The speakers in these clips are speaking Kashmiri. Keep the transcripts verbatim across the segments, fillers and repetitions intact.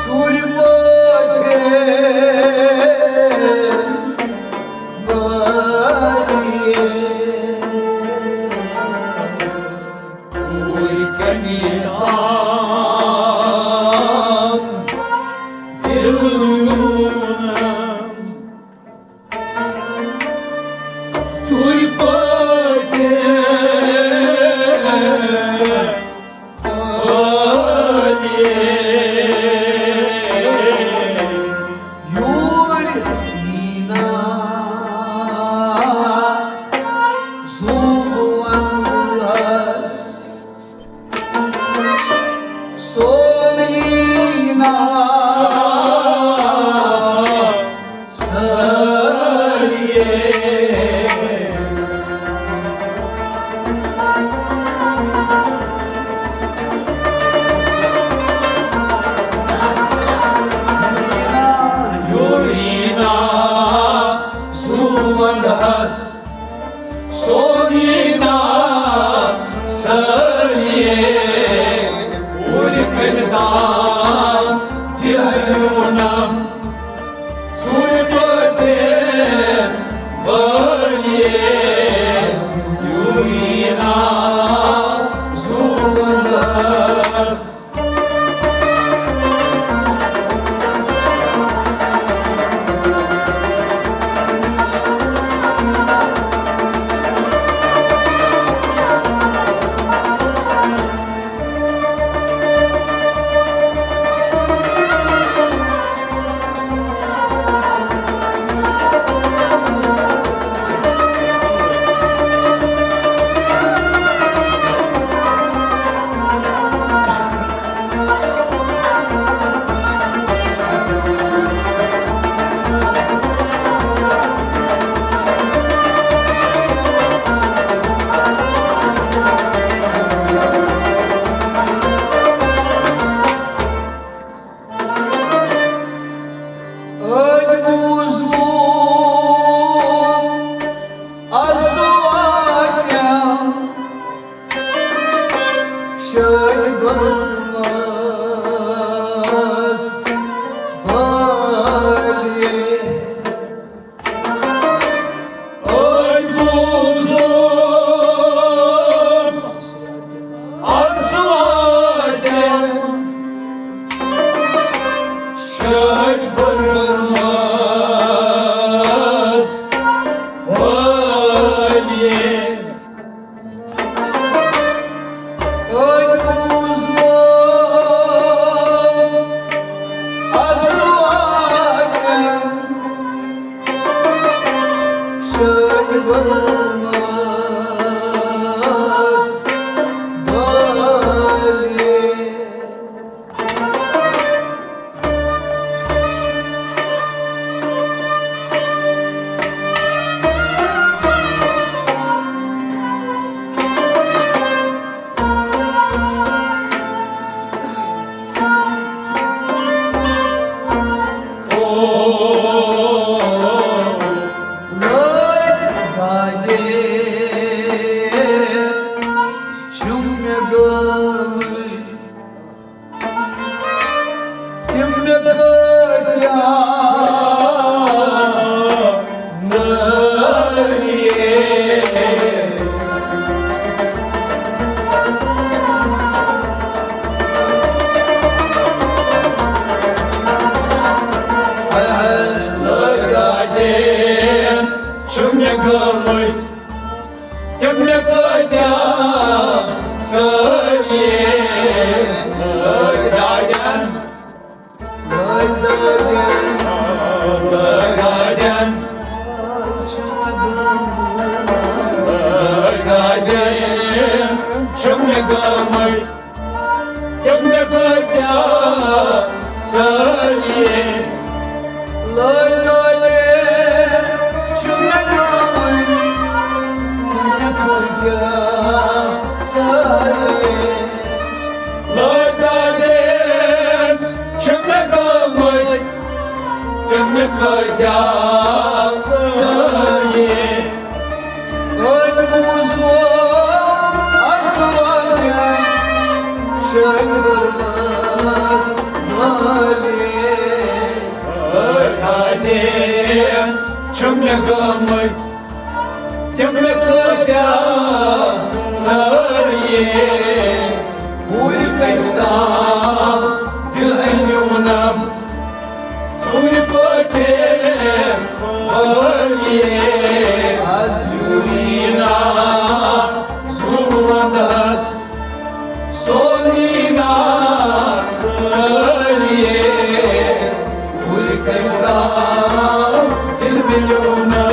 سورِ پٲٹھۍ بٲریے۔ اوٗرۍ کنہِ تام دِل میون۔ سورِ پٲٹھۍ بٲریے۔ یور ییٖنا زُو ونٛدس، سون ییٖنا سٲریے۔ یور ییٖنا زُو ونٛدس، سون ییٖنا سٲریے۔ اوٗرۍ کنہِ تام دِل میون۔ سورِ پٲٹھۍ بٲریے۔ یور ییٖنا زُو ونٛدس۔ أتۍ بوٗزوُم آسواتٮ۪ن شٲعرن منٛز بٲلی۔ أتۍ بوٗزُم آسواتٮ۪ن شٲعرن منٛز بٲلی۔ أتۍ بوٗزُم آسواتٮ۪ن شٲعرن منٛز بٲلی۔ لٲگۍ دادے چھِم مےٚ گٲمٕتۍ۔ تِم نہٕ کٲتیٛاہ زٲوِیے۔ ہاے ہاے، لٲگۍ دادے چھِم مےٚ گٲمٕتۍ۔ تِم نہٕ کٲتیٛاہ سٲری لٲگۍ دادٮ۪ن، لٲگۍ دادٮ۪ن، لٲگۍ دادٮ۪ن، لٲگۍ دادٮ۪ن، چھِم نہٕ گٲمٕتۍ۔ تِم نہٕ کٲتیٛاہ سٲری لٲگۍ دادٮ۪ن، چھِم نہٕ گٲمٕتۍ۔ تِم نہٕ کٲتیٛاہ سٲری لٲگۍ دادٮ۪ن، چھِم نہٕ گٲمٕتۍ۔ تِم نہٕ کٲتیٛاہ سٲری أتۍ بوٗزُم آسواتٮ۪ن چھِ مےٚ گٲمٕتۍ تِم مےٚ کۭتیٛاہ ژٲرۍ یے، پوٗرٕ کٔرِو تام دِل أنِو نہٕ ژوٗرِ پٲٹھۍ وٲرۍ یے۔ از یوٗریٖنا زُو وَندَس سونی ناس سٲری، پوٗرٕ کٔرِو تام دِل مِلیو نہٕ۔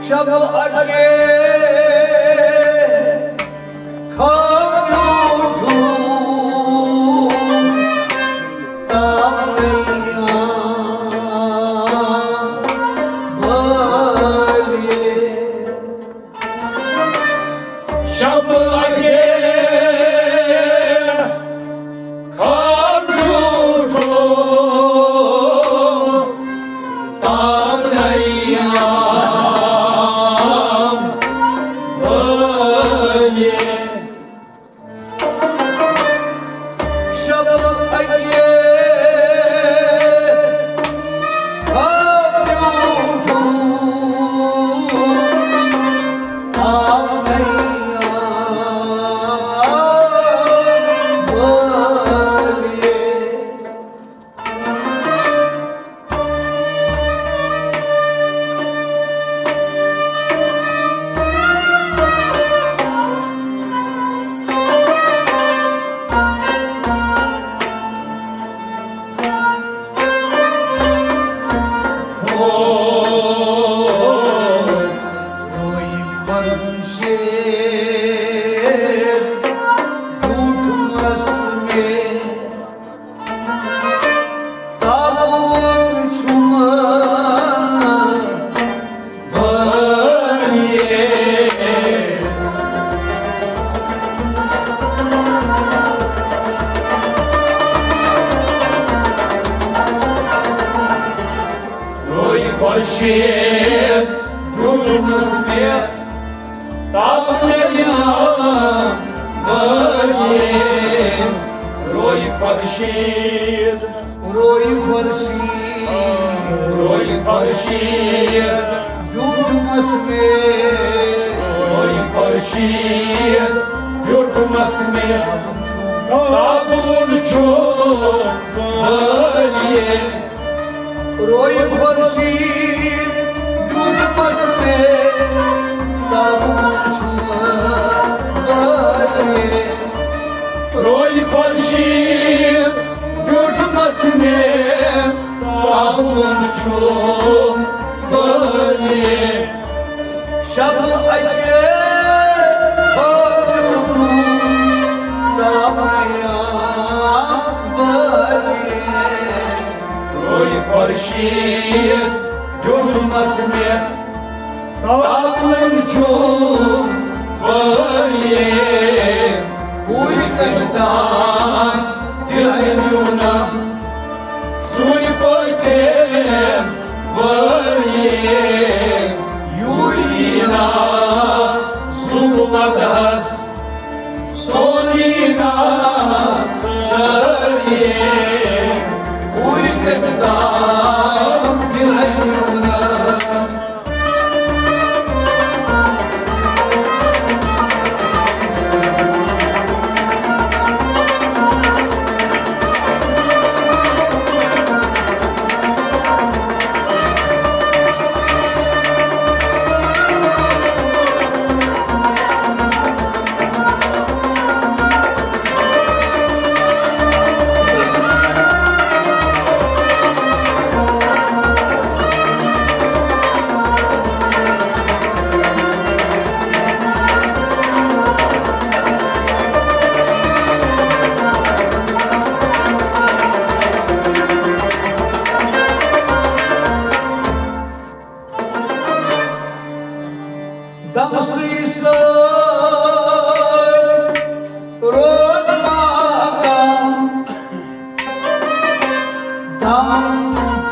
شب اگے خواب ٹوٹھو تاب نہیں آ بھالیے۔ شب اگے خواب ٹوٹھو تاب نہیں آ بھالیے۔ شب اگے خواب ٹوٹھو تاب نہیں آ بھالیے۔ روئی پرشے جھوٹ مس میں تابون چھُم بھریے۔ روی خورشید ڈوٗنس مےٚ تاپہٕ دٔریاو بٲرِتھ۔ روی خورشید، روی خورشید، روی خورشید ڈوٗنس مےٚ، روی خورشید ڈوٗنس مےٚ تاپہٕ چھُ بٲرِتھ۔ روی خورشید ڈوٗنس مےٚ تاپہٕ چھُ بٲرِتھ۔ روی خورشید ڈوٗنس مےٚ تاپہٕ چھُ بٲرِتھ۔ شب اگے خواب ٹوٹھو تاب نہیں آ بھالیے۔ روی خورشید ڈوٗنس مےٚ تاپہٕ چھُ بٲرِتھ۔ پوٗرٕ کٔرِو تام دِل میون ژوٗرِ پٲٹھۍ وٲرِتھ۔ یوٗریٖنا زُو وَندَس سونی ناس سٲری، پوٗرٕ کٔرِو تام دِل میون۔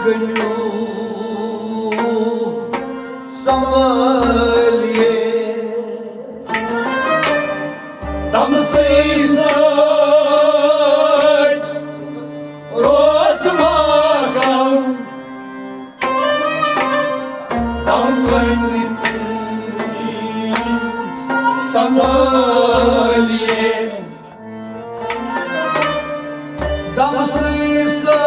کٔنِو سنبھٲلِتھ۔ تمسٕے سۭتۍ روز ماگم، تم کٔنۍ سنبھٲلِتھ۔ تمسٕے سۭتۍ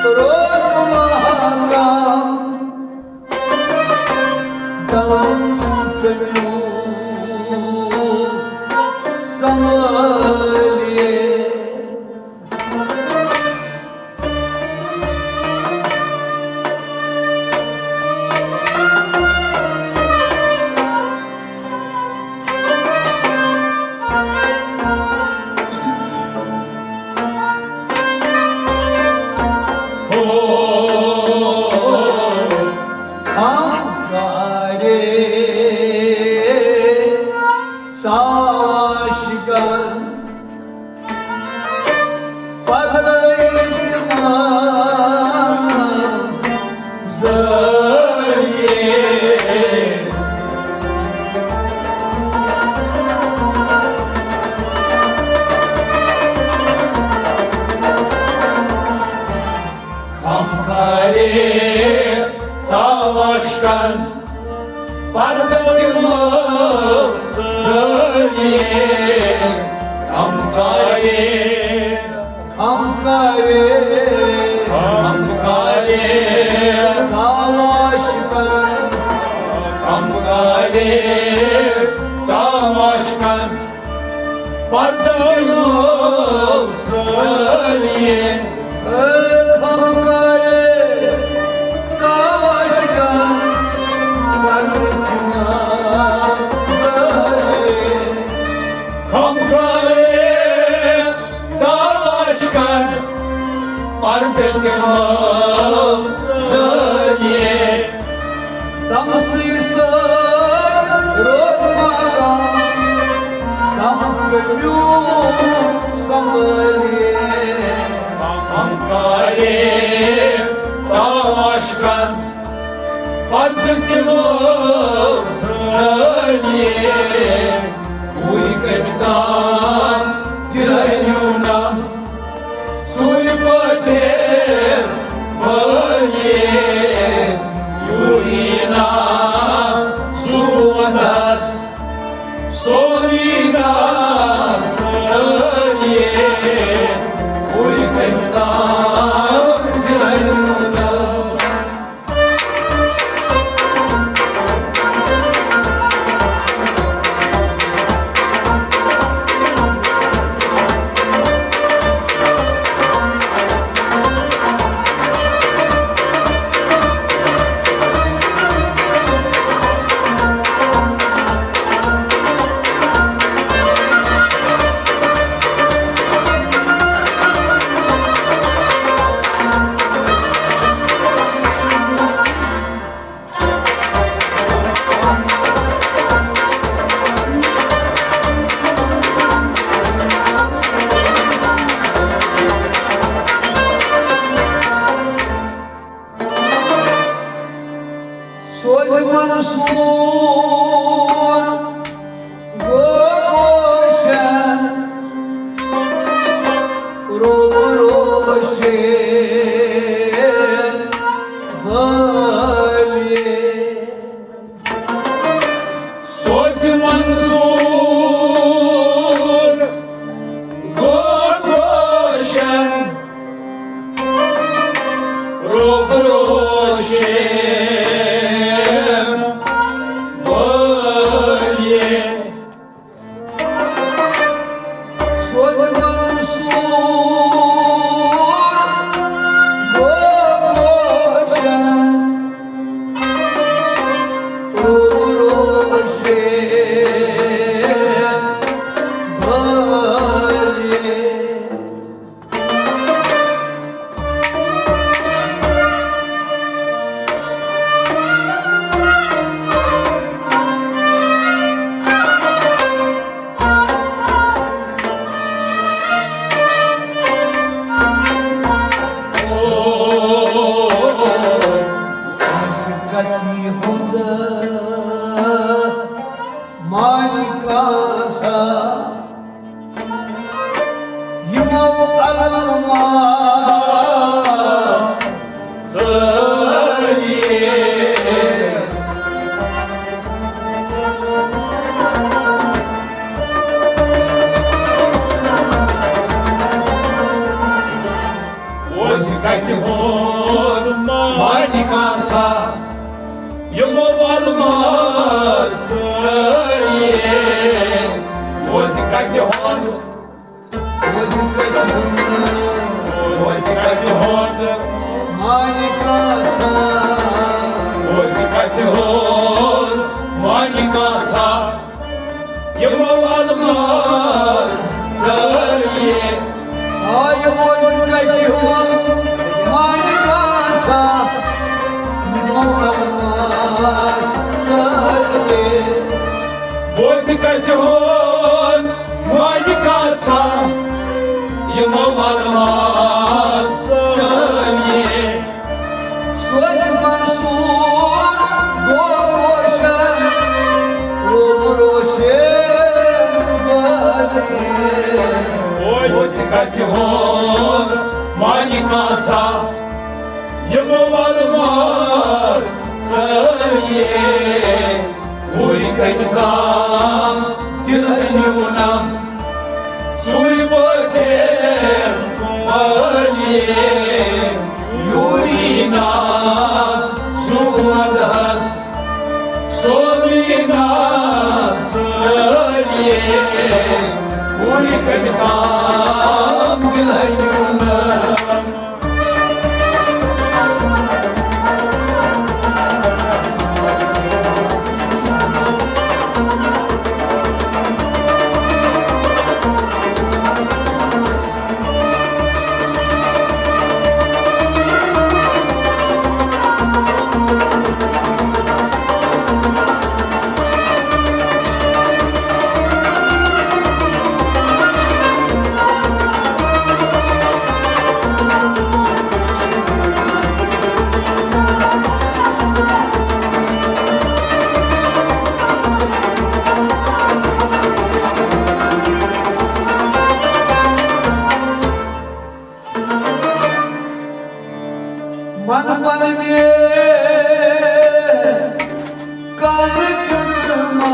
روز ماگم، تم کٔنِو سنبھٲلِتھ۔ ہو، ہم کارے ساواشگن پتہٕ یِوان زٲیِتھ۔ کم کرے ساواشکن پردٕ تِمو زٲیِتھ۔ کم کرے، کم کرے، کم کرے ساواشکن، کم کرے ساواشکن پردٕ تِمو زٲیِتھ۔ اے کم کرے ساواشکن پردٕ تِمو زٲیِتھ۔ کم کرے ساواشکن پردٕ تِمو زٲیِتھ۔ تمسٕے سۭتۍ روز ماگم، تم کٔنِو سنبھٲلِتھ۔ کم کرے ساواشکن پردٕ تِمو زٲیِتھ۔ اوٗرۍ کٔمۍ تام تہِ رنیو نہ سُلہِ پٲٹھۍ وٲلِس یوٗریٖنا سُہ وَندَس سورُے ناس سٲری اُرۍ کٔمۍ تام گرنہٕ۔ سوزِ منصور گوٚو روشن، روٚو روشن بٲلِتھ۔ سوزِ منصور گوٚو روشن، روٚو روشن بٲلِتھ۔ سوزِ منصور الماس ژٲلِتھ۔ وۄزِ کتہِ ہُنٛد مانہِ کاسا، یِمو الماس ژٲلِتھ۔ وۄزِ کتہِ ہُنٛد، وۄزِ کتہِ ہُنٛد، وۄزِ کتہِ ہُنٛد مانہِ کاسا، وۄزِ کتہِ ہُنٛد مانہِ کاسا، یِمو الماس ژٲلِتھ۔ آے وۄزِ کتہِ ہُنٛد مانہِ کاسا، یِمو الماس ژٲلِتھ۔ وۄزِ کتہِ ہُنٛد مانہِ کاسا، یِمو الماس ژٲلِتھ۔ سوزِ منصور گوٚو روشن، روٚو روشن والہِ۔ وۄزِ کتہِ ہُنٛد مانہِ کاسا، یِمو الماس ژٲلِتھ۔ ہُرۍ کٔمۍ تام دِلہٕ نیوٗنم، ژوٗرِ پٲٹھۍ پٲلِتھ۔ یوٗریٖنا سومدس، سومیٖنا ژٲلِتھ۔ ہُرۍ کٔمۍ تام دِلہٕ نیوٗنم۔ من پننہِ کن دیُتمس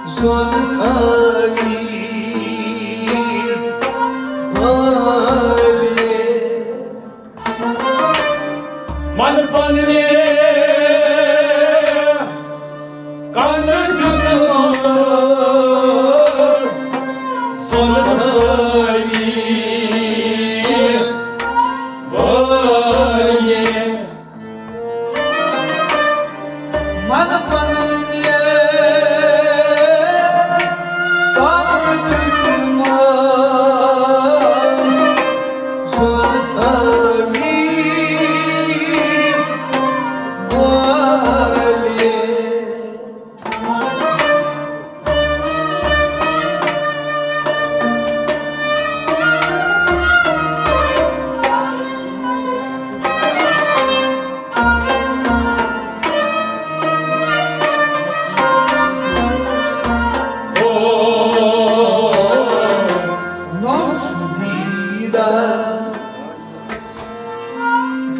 زون خٲلی بٲلِتھ۔ من پننہِ کن دیُتمس زون خٲلی بٲلِتھ۔ من پننہِ کن دیُتمس زون خٲلی بٲلِتھ۔ نوٚم چھُ دیٖدار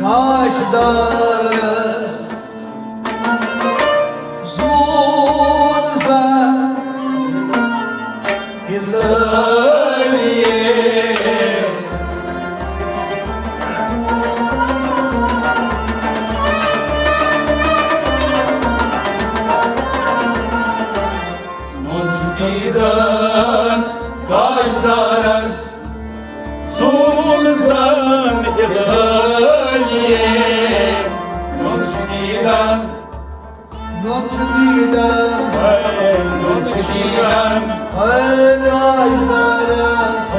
گاشدارس زون زن ہلٲلِتھ۔ نوٚم چھُ دیٖدار گاشدارس زون زن ہلٲلِتھ۔ نوٚم چھُ دیٖدار، نوٚم چھُ دیٖدار، ہے، نوٚم چھُ دیٖدار، ہے، گاشدارس۔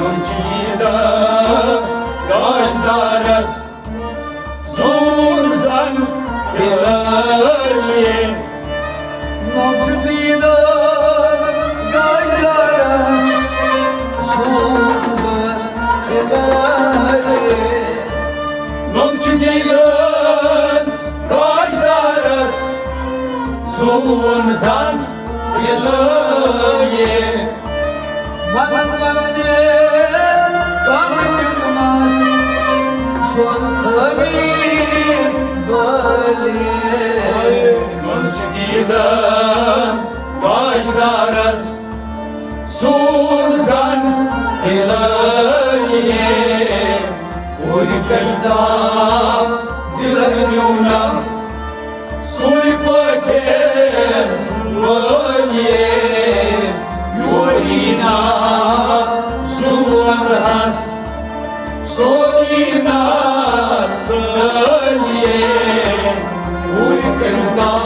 نوٚم چھُ دیٖدار گاشدارس زون زن ہلٲلِتھ۔ نوٚم چھُ دیٖدار گاشدارس زون زن ہلٲلِتھ۔ نوٚم چھُ دیٖدار گاشدارس زون زن ہلٲلِتھ۔ پننہِ کمہِ دیُتمس سۄن خٲلی بٲلی۔ گۄڈٕ چھِ دیٖدار باجدارس سوٗن زن ہلٲلیے، پوٗرٕ کٔرۍ تام دِلن میونم۔ سُے پٲٹھۍ وٲلۍ یور یی نا سُہ وَنٛدہَس، سُہ یی نا سٲلۍ یور کٔرۍ تام۔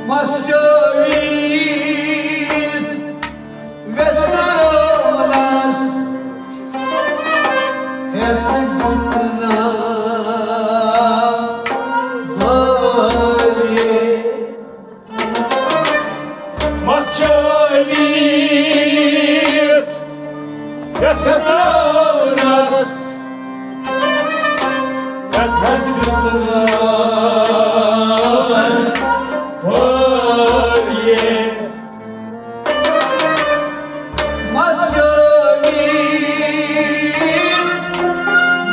مشٲوِتھ ویسرولس حصہٕ دیُت نہٕ بٲلی۔ مشٲوِتھ ویسرولس حصہٕ دیُت نہٕ بٲلی۔ مشٲوِتھ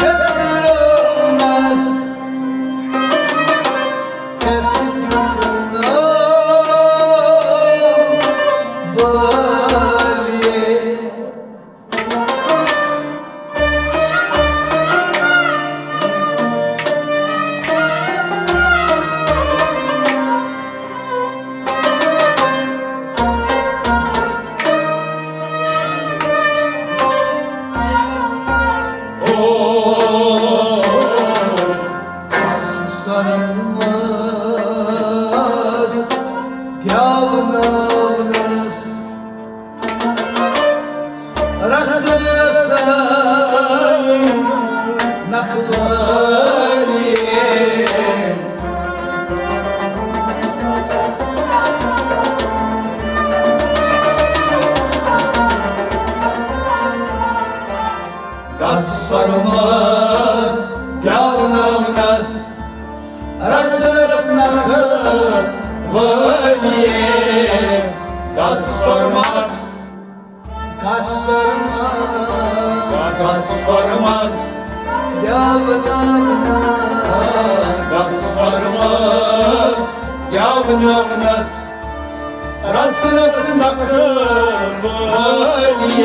ویسرولس حصہٕ دیُت نہٕ بٲلی۔ سۄرمس گٮ۪ونٲونس رس رسٲیی نخلٲیی۔ دس سۄرمس گٮ۪ونٲونس رس رس نخلٲیی۔ دس سۄرمس کسرمس، کسرمس، گٮ۪وناونس، کسرمس، گٮ۪وناونس، رس رس نخلٲیی۔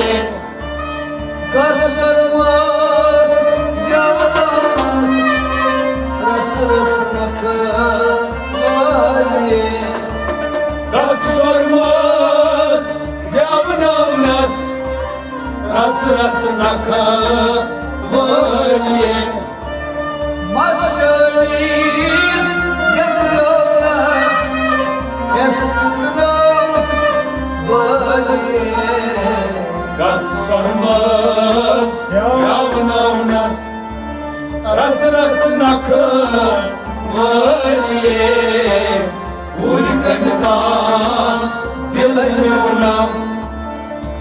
کسرمس، گٮ۪وناونس، رس رس نخلٲیی۔ کسرمس، گٮ۪وناونس، رس رس نخلٲیی۔ مشٲوِتھ یس رٲونس، یس دیُت نہٕ بٲلی۔ کسرمس، گٮ۪وناونس، رس رس نخلٲیی۔ پوٗرٕ کٔرۍ تام دِلہٕ میونم،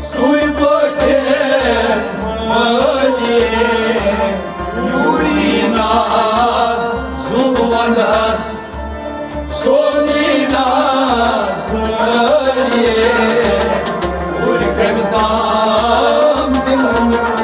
سُے پٲٹھۍ مٲلی۔ یوٗری نا زُو ونٛدس، سونی نا سٲلی۔ پوٗرٕ کٔرۍ تام دِلہٕ میونم۔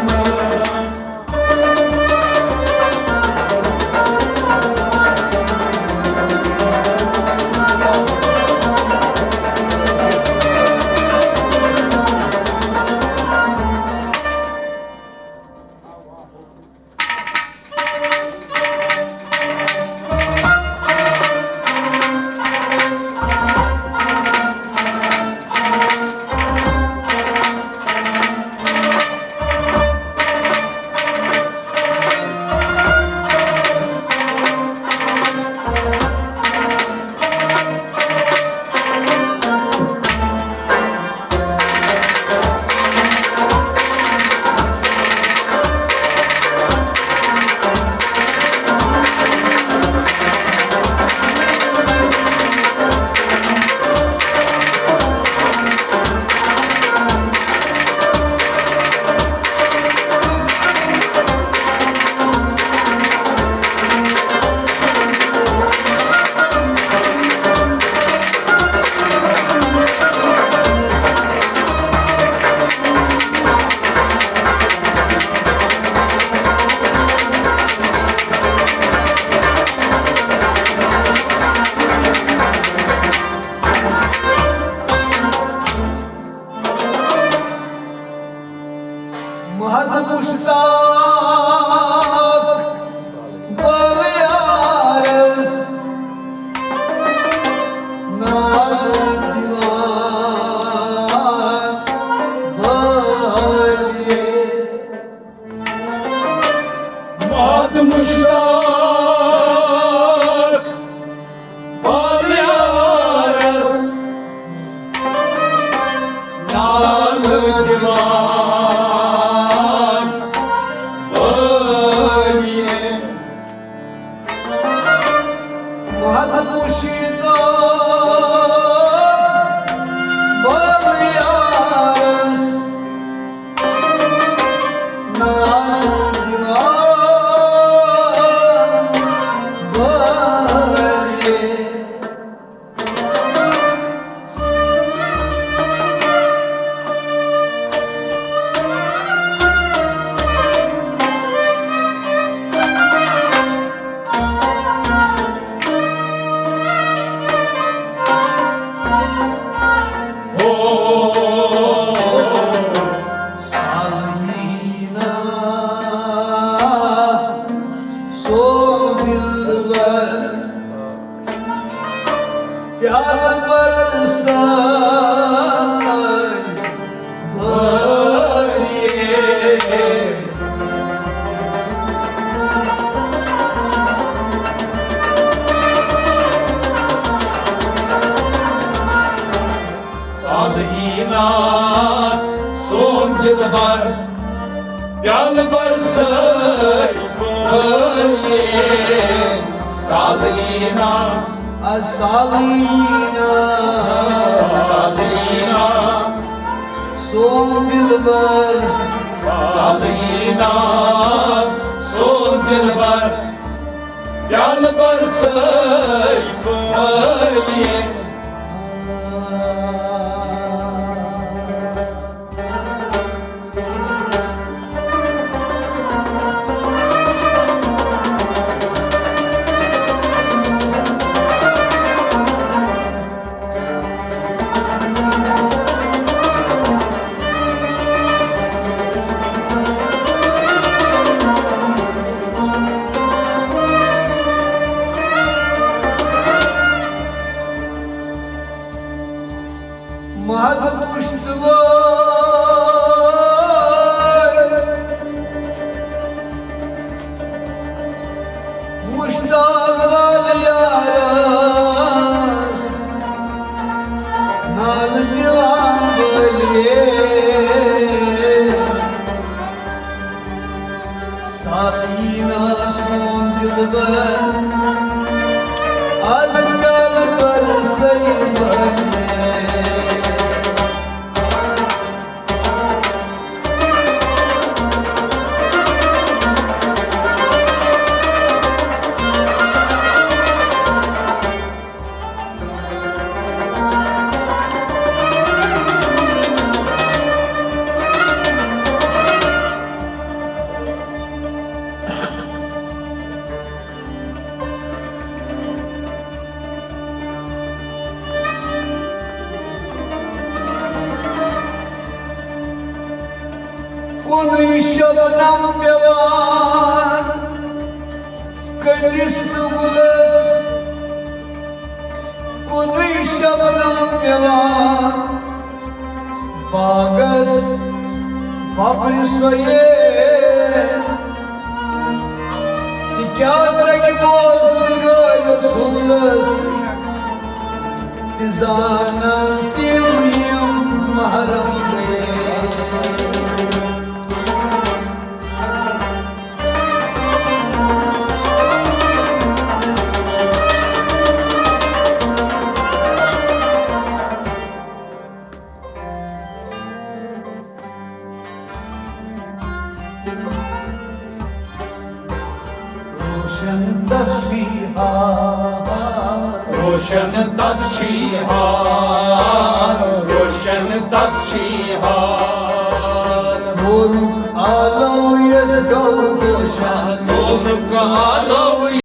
مشتاق بل یارس نالہٕ دِوان بٲلیے۔ مات مشتاق بل یارس نالہٕ دِوان بٲلیے۔ وحد پوشیدہ بل یارس نالہٕ دِوان بٲلیے۔ سالینہ سون دلبر پیالہٕ برسن بٲلیے۔ سالینہ سون دلبر پیالہٕ برسے بٲلیے۔ سالینہ، آ سالینہ، سالینہ سون دلبر، سالینہ سون دلبر پیالہٕ برسے بٲلیے۔ مد پشتوار مشتاق بل یارس نال دیوان بلیے۔ سالینہ سون دلبر، از کل برسے بلیے۔ کُنُے شبنم پٮ۪وان کٔٹِس تہٕ گُلس، کُنُے شبنم پٮ۪وان باغس وۄپرِ سۄیے۔ تہِ کیٛاہ لگہِ بوزنہٕ گٲلۍ رسوٗلس، تہِ زانن تِم یِم محرم گٔیے۔ روشن تس چھی حال، روشن تس چھی حال، روشن تس چھی حال۔ نورُک آلو یس گوٚو گوشن، نورُک آلو